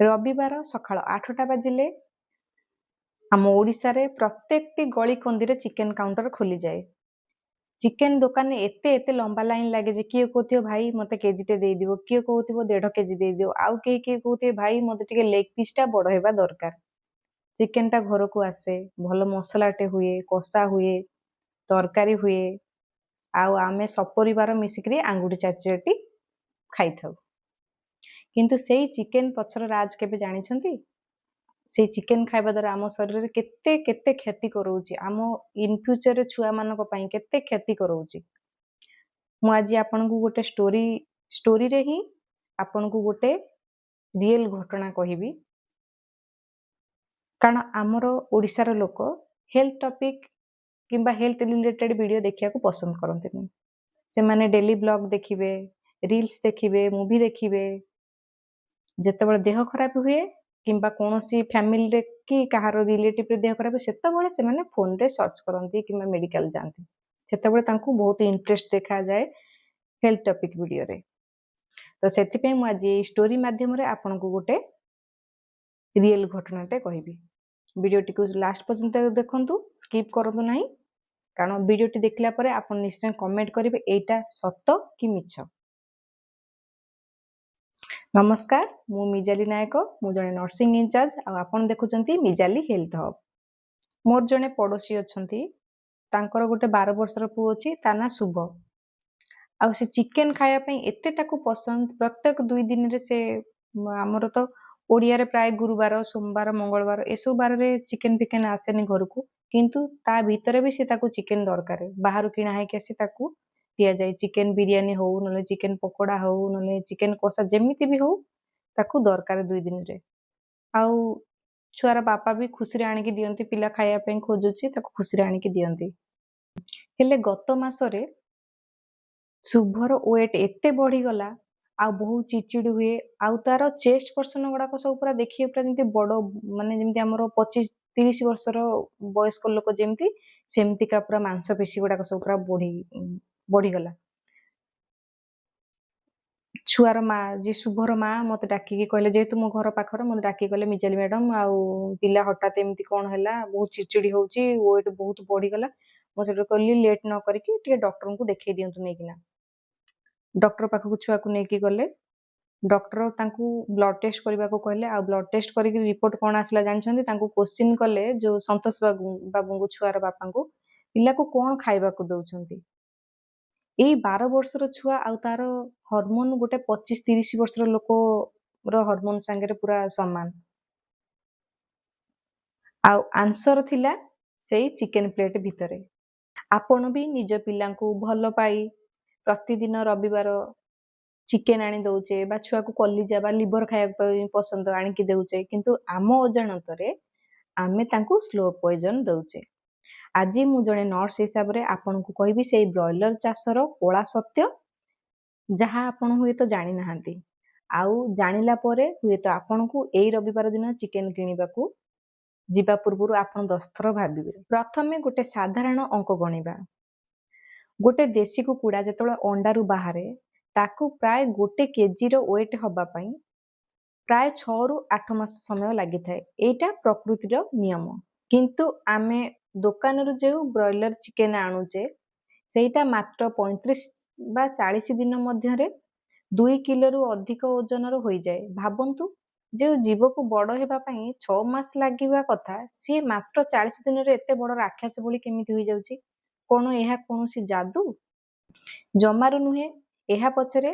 ରବିବାର ସକାଳ 8ଟା ବାଜିଲେ ଆମ ଓଡ଼ିଶାରେ ପ୍ରତ୍ୟେକଟି ଗଳି କନ୍ଦିରେ ଚିକେନ କାଉଣ୍ଟର ଖୋଲିଯାଏ। ଚିକେନ ଦୋକାନରେ ଏତେ ଏତେ ଲମ୍ବା ଲାଇନ୍ ଲାଗେ ଯେ କିଏ କହୁଥିବ, "ଭାଇ, ମୋତେ କେଜିଟେ ଦେଇଦିଅ", କିଏ କହୁଥିବ, "1.5 କେଜି ଦେଇଦିଅ", ଆଉ କେହି କିଏ କହୁଥିବେ, "ଭାଇ, ମୋତେ ଟିକେ ଲେଗ୍ ପିସ୍ଟା ବଡ଼ ହେବା ଦରକାର।" ଚିକେନଟା ଘରକୁ ଆସେ, ଭଲ ମସଲାଟେ ହୁଏ, କଷା ହୁଏ, ତରକାରୀ ହୁଏ ଆଉ ଆମେ ସପରିବାର ମିଶିକିରି ଆଙ୍ଗୁଠି ଚାଟି ଚାଟି ଖାଇଥାଉ। କିନ୍ତୁ ସେଇ ଚିକେନ ପଛର ରାଜ କେବେ ଜାଣିଛନ୍ତି? ସେଇ ଚିକେନ ଖାଇବା ଦ୍ୱାରା ଆମ ଶରୀରରେ କେତେ କେତେ କ୍ଷତି କରଉଛି, ଆମ ଇନ୍ ଫ୍ୟୁଚରରେ ଛୁଆମାନଙ୍କ ପାଇଁ କେତେ କ୍ଷତି କରଉଛି, ମୁଁ ଆଜି ଆପଣଙ୍କୁ ଗୋଟେ ଷ୍ଟୋରିରେ ହିଁ ଆପଣଙ୍କୁ ଗୋଟେ ରିଏଲ ଘଟଣା କହିବି। କାରଣ ଆମର ଓଡ଼ିଶାର ଲୋକ ହେଲ୍ଥ ଟପିକ୍ କିମ୍ବା ହେଲ୍ଥ ରିଲେଟେଡ୍ ଭିଡ଼ିଓ ଦେଖିବାକୁ ପସନ୍ଦ କରନ୍ତିନି। ସେମାନେ ଡେଲି ବ୍ଲଗ୍ ଦେଖିବେ, ରିଲ୍ସ ଦେଖିବେ, ମୁଭି ଦେଖିବେ। ଯେତେବେଳେ ଦେହ ଖରାପ ହୁଏ କିମ୍ବା କୌଣସି ଫ୍ୟାମିଲିରେ କି କାହାର ରିଲେଟିଭରେ ଦେହ ଖରାପ ହୁଏ, ସେତେବେଳେ ସେମାନେ ଫୋନରେ ସର୍ଚ୍ଚ କରନ୍ତି କିମ୍ବା ମେଡ଼ିକାଲ ଯାଆନ୍ତି। ସେତେବେଳେ ତାଙ୍କୁ ବହୁତ ଇଣ୍ଟରେଷ୍ଟ ଦେଖାଯାଏ ହେଲ୍ଥ ଟପିକ୍ ଭିଡ଼ିଓରେ। ତ ସେଥିପାଇଁ ମୁଁ ଆଜି ଏଇ ଷ୍ଟୋରି ମାଧ୍ୟମରେ ଆପଣଙ୍କୁ ଗୋଟେ ରିଏଲ ଘଟଣାଟେ କହିବି। ଭିଡ଼ିଓଟିକୁ ଲାଷ୍ଟ ପର୍ଯ୍ୟନ୍ତ ଦେଖନ୍ତୁ, ସ୍କିପ୍ କରନ୍ତୁ ନାହିଁ। କାରଣ ଭିଡ଼ିଓଟି ଦେଖିଲା ପରେ ଆପଣ ନିଶ୍ଚୟ କମେଣ୍ଟ କରିବେ, ଏଇଟା ସତ କି ମିଛ। ନମସ୍କାର, ମୁଁ ମିଜାଲି ନାୟକ। ମୁଁ ଜଣେ ନର୍ସିଂ ଇନଚାର୍ଜ ଆଉ ଆପଣ ଦେଖୁଛନ୍ତି ମିଜାଲି ହେଲ୍ଥ ହବ୍। ମୋର ଜଣେ ପଡ଼ୋଶୀ ଅଛନ୍ତି। ତାଙ୍କର ଗୋଟେ 12 ବର୍ଷର ପୁଅ ଅଛି, ତା ନାଁ ଶୁଭ। ଆଉ ସେ ଚିକେନ ଖାଇବା ପାଇଁ ଏତେ ତାକୁ ପସନ୍ଦ, ପ୍ରତ୍ୟେକ 2 ଦିନରେ ସେ, ଆମର ତ ଓଡ଼ିଆରେ ପ୍ରାୟ ଗୁରୁବାର, ସୋମବାର, ମଙ୍ଗଳବାର ଏସବୁ ବାରରେ ଚିକେନ ଫିକେନ ଆସେନି ଘରକୁ। କିନ୍ତୁ ତା ଭିତରେ ବି ସେ ତାକୁ ଚିକେନ ଦରକାର। ବାହାରୁ କିଣା ହେଇକି ଆସି ତାକୁ ଦିଆଯାଏ। ଚିକେନ ବିରିୟାନୀ ହଉ, ନହେଲେ ଚିକେନ ପକୋଡ଼ା ହଉ, ନହେଲେ ଚିକେନ କଷା, ଯେମିତି ବି ହଉ ତାକୁ ଦରକାର 2 ଦିନରେ। ଆଉ ଛୁଆର ବାପା ବି ଖୁସିରେ ଆଣିକି ଦିଅନ୍ତି। ପିଲା ଖାଇବା ପାଇଁ ଖୋଜୁଛି, ତାକୁ ଖୁସିରେ ଆଣିକି ଦିଅନ୍ତି। ହେଲେ ଗତ ମାସରେ ଶୁଭର ୱେଟ୍ ଏତେ ବଢିଗଲା ଆଉ ବହୁତ ଚିଡ଼ଚିଡ଼ି ହୁଏ। ଆଉ ତାର ଚେଷ୍ଟ ପର୍ସନ ଗୁଡାକ ସବୁ ପୁରା ଦେଖିବେ, ପୁରା ଯେମିତି ବଡ, ମାନେ ଯେମିତି ଆମର 25-30 ବର୍ଷର ବୟସ୍କ ଲୋକ ଯେମିତି, ସେମିତିକା ପୁରା ମାଂସପେଶୀ ଗୁଡାକ ସବୁ ପୁରା ବଢିଗଲା। ଛୁଆର ମା, ଯିଏ ଶୁଭର ମା, ମତେ ଡାକିକି କହିଲେ, ଯେହେତୁ ମୋ ଘର ପାଖରେ, ମତେ ଡାକିକି କହିଲେ, "ମିଜାଲି ମ୍ୟାଡମ, ଆଉ ପିଲା ହଠାତ୍ ଏମିତି କଣ ହେଲା? ବହୁତ ଚିଡ଼ଚିଡ଼ି ହଉଛି, ୱେଟ୍ ବହୁତ ବଢିଗଲା।" ମୁଁ ସେଠୁ କହିଲି, ଲେଟ୍ ନ କରିକି ଟିକେ ଡକ୍ଟରଙ୍କୁ ଦେଖେଇ ଦିଅନ୍ତୁ ନେଇକିନା। ଡକ୍ଟର ପାଖକୁ ଛୁଆକୁ ନେଇକି ଗଲେ। ଡକ୍ଟର ତାଙ୍କୁ ବ୍ଲଡ ଟେଷ୍ଟ କରିବାକୁ କହିଲେ। ଆଉ ବ୍ଲଡ ଟେଷ୍ଟ କରିକି ରିପୋର୍ଟ କଣ ଆସିଲା ଜାଣିଛନ୍ତି? ତାଙ୍କୁ କୋଶ୍ଚିନ୍ କଲେ, ଯୋଉ ସନ୍ତୋଷ ବାବୁଙ୍କୁ, ଛୁଆର ବାପାଙ୍କୁ, ପିଲାକୁ କଣ ଖାଇବାକୁ ଦଉଛନ୍ତି? ଏଇ 12 ବର୍ଷର ଛୁଆ ଆଉ ତାର ହରମୋନ ଗୋଟେ 25-30 ବର୍ଷର ଲୋକର ହରମୋନ ସାଙ୍ଗରେ ପୁରା ସମାନ। ଆଉ ଆନ୍ସର ଥିଲା ସେଇ ଚିକେନ ପ୍ଲେଟ ଭିତରେ। ଆପଣ ବି ନିଜ ପିଲାଙ୍କୁ ଭଲ ପାଇ ପ୍ରତିଦିନ ରବିବାର ଚିକେନ ଆଣି ଦଉଛେ ବା ଛୁଆକୁ କଲିଜା ବା ଲିଭର ଖାଇବା ପାଇଁ ପସନ୍ଦ, ଆଣିକି ଦଉଛେ। କିନ୍ତୁ ଆମ ଅଜାଣତରେ ଆମେ ତାଙ୍କୁ ସ୍ଲୋ ପଏଜନ ଦଉଛେ। ଆଜି ମୁଁ ଜଣେ ନର୍ସ ହିସାବରେ ଆପଣଙ୍କୁ କହିବି ସେଇ ବ୍ରଏଲର ଚାଷର କଳା ସତ୍ୟ, ଯାହା ଆପଣ ହୁଏତ ଜାଣିନାହାନ୍ତି। ଆଉ ଜାଣିଲା ପରେ ହୁଏତ ଆପଣଙ୍କୁ ଏଇ ରବିବାର ଦିନ ଚିକେନ କିଣିବାକୁ ଯିବା ପୂର୍ବରୁ ଆପଣ 10 ଥର ଭାବିବେ। ପ୍ରଥମେ ଗୋଟେ ସାଧାରଣ ଅଙ୍କ ଗଣିବା। ଗୋଟେ ଦେଶୀ କୁକୁଡ଼ା ଯେତେବେଳେ ଅଣ୍ଡାରୁ ବାହାରେ, ତାକୁ ପ୍ରାୟ 1 କେଜିର ୱେଟ୍ ହବା ପାଇଁ ପ୍ରାୟ 6ରୁ 8 ମାସ ସମୟ ଲାଗିଥାଏ। ଏଇଟା ପ୍ରକୃତିର ନିୟମ। କିନ୍ତୁ ଆମେ ଦୋକାନରୁ ଯେଉଁ ବ୍ରଏଲର ଚିକେନ ଆଣୁଛେ, ସେଇଟା ମାତ୍ର 35 ବା 40 ଦିନ ମଧ୍ୟରେ 2 କିଲୋରୁ ଅଧିକ ଓଜନର ହୋଇଯାଏ। ଭାବନ୍ତୁ, ଯେଉଁ ଜୀବକୁ ବଡ଼ ହେବା ପାଇଁ 6 ମାସ ଲାଗିବା କଥା, ସିଏ ମାତ୍ର 40 ଦିନରେ ଏତେ ବଡ଼ ରାକ୍ଷସ ଭଳି କେମିତି ହୋଇଯାଉଛି? କଣ ଏହା କୌଣସି ଯାଦୁ? ଜମାରୁ ନୁହେଁ। ଏହା ପଛରେ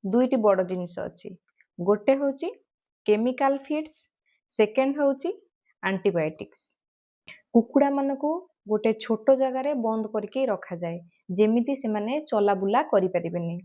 ଦୁଇଟି ବଡ଼ ଜିନିଷ ଅଛି। ଗୋଟେ ହେଉଛି କେମିକାଲ ଫିଡ୍ସ, ସେକେଣ୍ଡ ହେଉଛି ଆଣ୍ଟିବାୟୋଟିକ୍ସ। କୁକୁଡ଼ାମାନଙ୍କୁ ଗୋଟେ ଛୋଟ ଜାଗାରେ ବନ୍ଦ କରିକି ରଖାଯାଏ, ଯେମିତି ସେମାନେ ଚଲାବୁଲା କରିପାରିବେନି।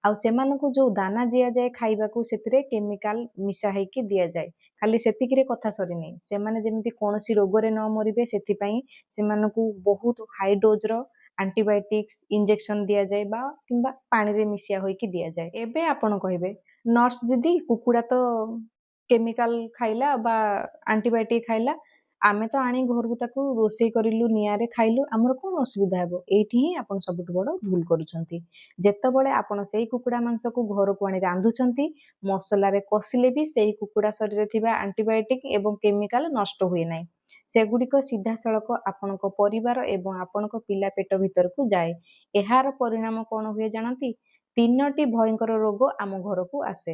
ଆଉ ସେମାନଙ୍କୁ ଯୋଉ ଦାନା ଦିଆଯାଏ ଖାଇବାକୁ, ସେଥିରେ କେମିକାଲ ମିଶା ହେଇକି ଦିଆଯାଏ। ଖାଲି ସେତିକିରେ କଥା ସରିନି। ସେମାନେ ଯେମିତି କୌଣସି ରୋଗରେ ନ ମରିବେ, ସେଥିପାଇଁ ସେମାନଙ୍କୁ ବହୁତ ହାଇ ଡୋଜର ଆଣ୍ଟିବାୟୋଟିକ୍ସ ଇଞ୍ଜେକ୍ସନ ଦିଆଯାଏ ବା କିମ୍ବା ପାଣିରେ ମିଶିଆ ହୋଇକି ଦିଆଯାଏ। ଏବେ ଆପଣ କହିବେ, "ନର୍ସ ଦିଦି, କୁକୁଡ଼ା ତ କେମିକାଲ ଖାଇଲା ବା ଆଣ୍ଟିବାୟୋଟିକ ଖାଇଲା। ଆମେ ତ ଆଣି ଘରକୁ ତାକୁ ରୋଷେଇ କରିଲୁ, ନିଆଁରେ ଖାଇଲୁ, ଆମର କ'ଣ ଅସୁବିଧା ହେବ? ଏଇଠି ହିଁ ଆପଣ ସବୁଠୁ ବଡ଼ ଭୁଲ କରୁଛନ୍ତି। ଯେତେବେଳେ ଆପଣ ସେଇ କୁକୁଡ଼ା ମାଂସକୁ ଘରକୁ ଆଣି ରାନ୍ଧୁଛନ୍ତି, ମସଲାରେ କଷିଲେ ବି ସେଇ କୁକୁଡ଼ା ଶରୀରରେ ଥିବା ଆଣ୍ଟିବାୟୋଟିକ୍ ଏବଂ କେମିକାଲ ନଷ୍ଟ ହୁଏ ନାହିଁ। ସେଗୁଡ଼ିକ ସିଧାସଳଖ ଆପଣଙ୍କ ପରିବାର ଏବଂ ଆପଣଙ୍କ ପିଲା ପେଟ ଭିତରକୁ ଯାଏ। ଏହାର ପରିଣାମ କ'ଣ ହୁଏ ଜାଣନ୍ତି? ତିନୋଟି ଭୟଙ୍କର ରୋଗ ଆମ ଘରକୁ ଆସେ।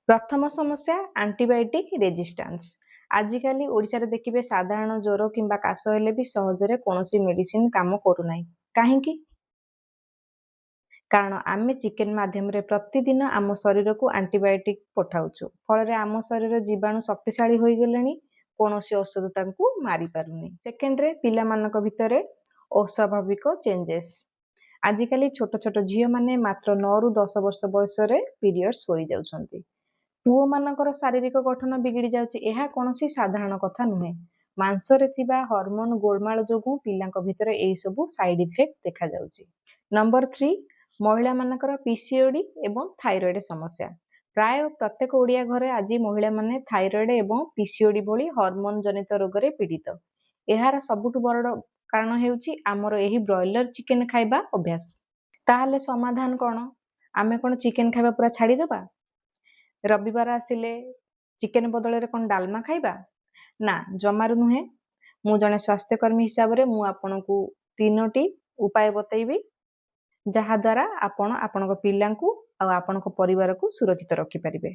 ପ୍ରଥମ ସମସ୍ୟା, ଆଣ୍ଟିବାୟୋଟିକ୍ ରେଜିଷ୍ଟାନ୍ସ। ଆଜିକାଲି ଓଡ଼ିଶାରେ ଦେଖିବେ, ସାଧାରଣ ଜ୍ୱର କିମ୍ବା କାଶ ହେଲେ ବି ସହଜରେ କୌଣସି ମେଡିସିନ କାମ କରୁନାହିଁ। କାହିଁକି? କାରଣ ଆମେ ଚିକେନ ମାଧ୍ୟମରେ ପ୍ରତିଦିନ ଆମ ଶରୀରକୁ ଆଣ୍ଟିବାୟୋଟିକ୍ ପଠାଉଛୁ। ଫଳରେ ଆମ ଶରୀର ଜୀବାଣୁ ଶକ୍ତିଶାଳୀ ହୋଇଗଲେଣି, କୌଣସି ଔଷଧ ତାଙ୍କୁ ମାରିପାରୁନି। ସେକେଣ୍ଡରେ, ପିଲାମାନଙ୍କ ଭିତରେ ଅସ୍ୱାଭାବିକ ଚେଞ୍ଜେସ୍। ଆଜିକାଲି ଛୋଟ ଛୋଟ ଝିଅମାନେ ମାତ୍ର 9ରୁ 10 ବର୍ଷ ବୟସରେ ପିରିୟଡ଼୍ସ ହୋଇଯାଉଛନ୍ତି। ପୁଅମାନଙ୍କର ଶାରୀରିକ ଗଠନ ବିଗିଡ଼ି ଯାଉଛି। ଏହା କୌଣସି ସାଧାରଣ କଥା ନୁହେଁ। ମାଂସରେ ଥିବା ହରମୋନ ଗୋଳମାଳ ଯୋଗୁଁ ପିଲାଙ୍କ ଭିତରେ ଏହିସବୁ ସାଇଡ୍ ଇଫେକ୍ଟ ଦେଖାଯାଉଛି। ନମ୍ବର 3, ମହିଳାମାନଙ୍କର ପିସିଓଡି ଏବଂ ଥାଇରଏଡ୍ ସମସ୍ୟା। ପ୍ରାୟ ପ୍ରତ୍ୟେକ ଓଡ଼ିଆ ଘରେ ଆଜି ମହିଳାମାନେ ଥାଇରଏଡ୍ ଏବଂ ପିସିଓଡି ଭଳି ହରମୋନ ଜନିତ ରୋଗରେ ପୀଡ଼ିତ। ଏହାର ସବୁଠୁ ବଡ଼ କାରଣ ହେଉଛି ଆମର ଏହି ବ୍ରଏଲର ଚିକେନ ଖାଇବା ଅଭ୍ୟାସ। ତାହେଲେ ସମାଧାନ କ'ଣ? ଆମେ କ'ଣ ଚିକେନ ଖାଇବା ପୁରା ଛାଡ଼ିଦେବା? ରବିବାର ଆସିଲେ ଚିକେନ ବଦଳରେ କ'ଣ ଡାଲମା ଖାଇବା? ନା, ଜମାରୁ ନୁହେଁ। ମୁଁ ଜଣେ ସ୍ୱାସ୍ଥ୍ୟକର୍ମୀ ହିସାବରେ ମୁଁ ଆପଣଙ୍କୁ ତିନୋଟି ଉପାୟ ବତେଇବି, ଯାହାଦ୍ୱାରା ଆପଣ ଆପଣଙ୍କ ପିଲାଙ୍କୁ ଆଉ ଆପଣଙ୍କ ପରିବାରକୁ ସୁରକ୍ଷିତ ରଖିପାରିବେ।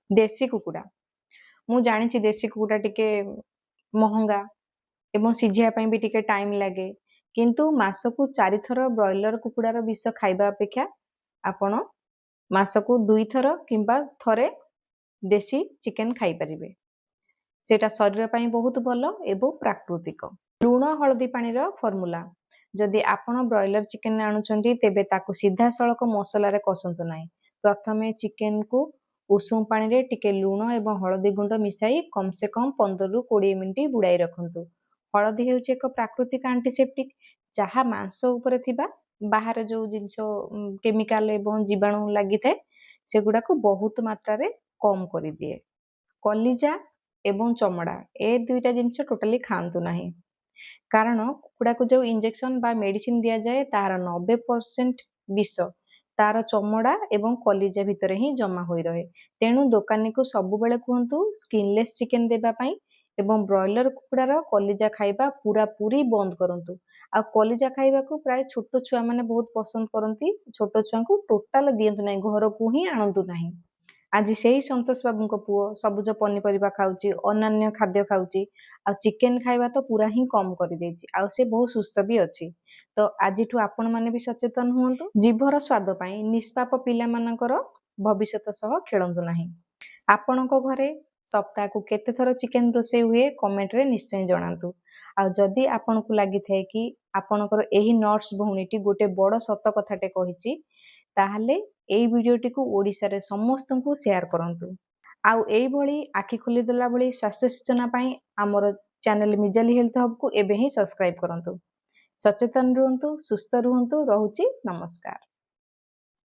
ଦେଶୀ କୁକୁଡ଼ା। ମୁଁ ଜାଣିଛି, ଦେଶୀ କୁକୁଡ଼ା ଟିକେ ମହଙ୍ଗା ଏବଂ ସିଝିବା ପାଇଁ ବି ଟିକେ ଟାଇମ୍ ଲାଗେ। କିନ୍ତୁ ମାସକୁ ଚାରିଥର ବ୍ରଏଲର କୁକୁଡ଼ାର ବିଷ ଖାଇବା ଅପେକ୍ଷା ଆପଣ ମାସକୁ ଦୁଇଥର କିମ୍ବା ଥରେ ଦେଶୀ ଚିକେନ ଖାଇପାରିବେ। ସେଇଟା ଶରୀର ପାଇଁ ବହୁତ ଭଲ ଏବଂ ପ୍ରାକୃତିକ। ଲୁଣ ହଳଦୀ ପାଣିର ଫର୍ମୁଲା। ଯଦି ଆପଣ ବ୍ରଏଲର ଚିକେନ ଆଣୁଛନ୍ତି, ତେବେ ତାକୁ ସିଧାସଳଖ ମସଲାରେ କଷନ୍ତୁ ନାହିଁ। ପ୍ରଥମେ ଚିକେନକୁ ଉଷୁମ ପାଣିରେ ଟିକେ ଲୁଣ ଏବଂ ହଳଦୀ ଗୁଣ୍ଡ ମିଶାଇ କମ୍ ସେ କମ୍ 15ରୁ 20 ମିନିଟ୍ ବୁଡ଼ାଇ ରଖନ୍ତୁ। ହଳଦୀ ହେଉଛି ଏକ ପ୍ରାକୃତିକ ଆଣ୍ଟିସେପ୍ଟିକ୍, ଯାହା ମାଂସ ଉପରେ ଥିବା ବାହାରେ ଯେଉଁ ଜିନିଷ, କେମିକାଲ ଏବଂ ଜୀବାଣୁ ଲାଗିଥାଏ, ସେଗୁଡ଼ାକୁ ବହୁତ ମାତ୍ରାରେ କମ୍ କରିଦିଏ। କଲିଜା ଏବଂ ଚମଡ଼ା, ଏ ଦୁଇଟା ଜିନିଷ ଟୋଟାଲି ଖାଆନ୍ତୁ ନାହିଁ। କାରଣ କୁକୁଡ଼ାକୁ ଯେଉଁ ଇଞ୍ଜେକ୍ସନ ବା ମେଡିସିନ ଦିଆଯାଏ, ତାହାର 90% ବିଷ ତାର ଚମଡ଼ା ଏବଂ କଲିଜା ଭିତରେ ହିଁ ଜମା ହୋଇ ରହେ। ତେଣୁ ଦୋକାନୀକୁ ସବୁବେଳେ କୁହନ୍ତୁ ସ୍କିନଲେସ୍ ଚିକେନ ଦେବା ପାଇଁ ଏବଂ ବ୍ରଏଲର କୁକୁଡ଼ାର କଲିଜା ଖାଇବା ପୁରାପୁରି ବନ୍ଦ କରନ୍ତୁ। ଆଉ କଲିଜା ଖାଇବାକୁ ପ୍ରାୟ ଛୋଟ ଛୁଆମାନେ ବହୁତ ପସନ୍ଦ କରନ୍ତି। ଛୋଟ ଛୁଆଙ୍କୁ ଟୋଟାଲ ଦିଅନ୍ତୁ ନାହିଁ, ଘରକୁ ହିଁ ଆଣନ୍ତୁ ନାହିଁ। ଆଜି ସେଇ ସନ୍ତୋଷ ବାବୁଙ୍କ ପୁଅ ସବୁଜ ପନିପରିବା ଖାଉଛି, ଅନ୍ୟାନ୍ୟ ଖାଦ୍ୟ ଖାଉଛି ଆଉ ଚିକେନ ଖାଇବା ତ ପୁରା ହିଁ କମ୍ କରିଦେଇଛି ଆଉ ସେ ବହୁତ ସୁସ୍ଥ ବି ଅଛି। ତ ଆଜିଠୁ ଆପଣମାନେ ବି ସଚେତନ ହୁଅନ୍ତୁ। ଜିଭର ସ୍ୱାଦ ପାଇଁ ନିଷ୍ପାପ ପିଲାମାନଙ୍କର ଭବିଷ୍ୟତ ସହ ଖେଳନ୍ତୁ ନାହିଁ। ଆପଣଙ୍କ ଘରେ ସପ୍ତାହକୁ କେତେ ଥର ଚିକେନ ରୋଷେଇ ହୁଏ, କମେଣ୍ଟରେ ନିଶ୍ଚୟ ଜଣାନ୍ତୁ। ଆଉ ଯଦି ଆପଣଙ୍କୁ ଲାଗିଥାଏ କି ଆପଣଙ୍କର ଏହି ନର୍ସ ଭଉଣୀଟି ଗୋଟେ ବଡ଼ ସତ କଥାଟେ କହିଛି, ତାହେଲେ ଏଇ ଭିଡ଼ିଓଟିକୁ ଓଡ଼ିଶାରେ ସମସ୍ତଙ୍କୁ ସେୟାର କରନ୍ତୁ। ଆଉ ଏଇଭଳି ଆଖି ଖୋଲିଦେଲା ଭଳି ସ୍ୱାସ୍ଥ୍ୟ ସୂଚନା ପାଇଁ ଆମର ଚ୍ୟାନେଲ ମିଜାଲି ହେଲ୍ଥ ହବ୍କୁ ଏବେ ହିଁ ସବସ୍କ୍ରାଇବ୍ କରନ୍ତୁ। ସଚେତନ ରୁହନ୍ତୁ, ସୁସ୍ଥ ରୁହନ୍ତୁ। ରହୁଛି, ନମସ୍କାର।